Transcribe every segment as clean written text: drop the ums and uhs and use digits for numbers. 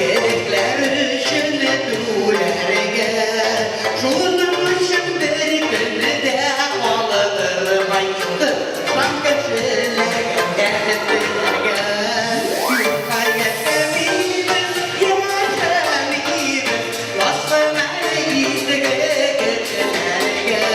Изгелекләр өчен түләргә. Шуның өчен бер көн дә калдырмай тырышам кешеләргә бәхет теләргә. Юкка яшәмибез, яшәмибез, язсын әле изге кешеләргә.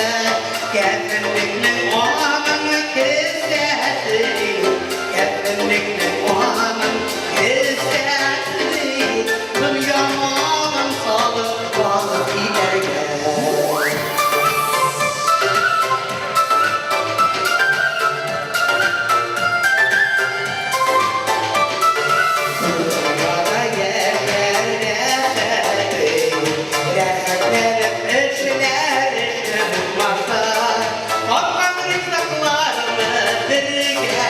Кәфенлекнең аның кесәсе юк, кәфенлекнең аның кесәсе юк, дөнья малын салып алып китәргә. Дөньяда яшәр рәхәте юк, рәхәтләнеп эшләр эше булмаса, тапкан ризыкларны бергә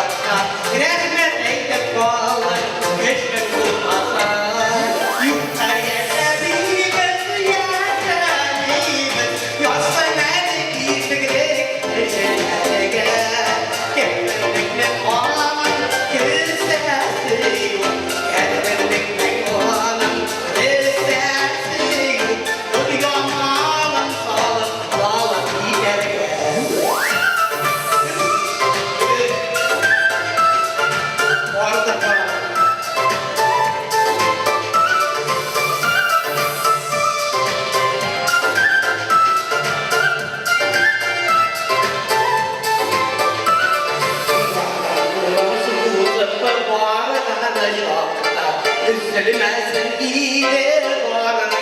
ашап, рәхмәт әйтеп калыр кешең булмаса. Юкка яшәмибез, яшәмибез, язсын әле изгелек кешеләргә. Кәфенлекнең аның кесәсе юк, кәфенлекнең аның кесәсе юк, дөнья малын салып алып китәргә. Бардыр бара. Барган чакта өзелмәсен иде барган.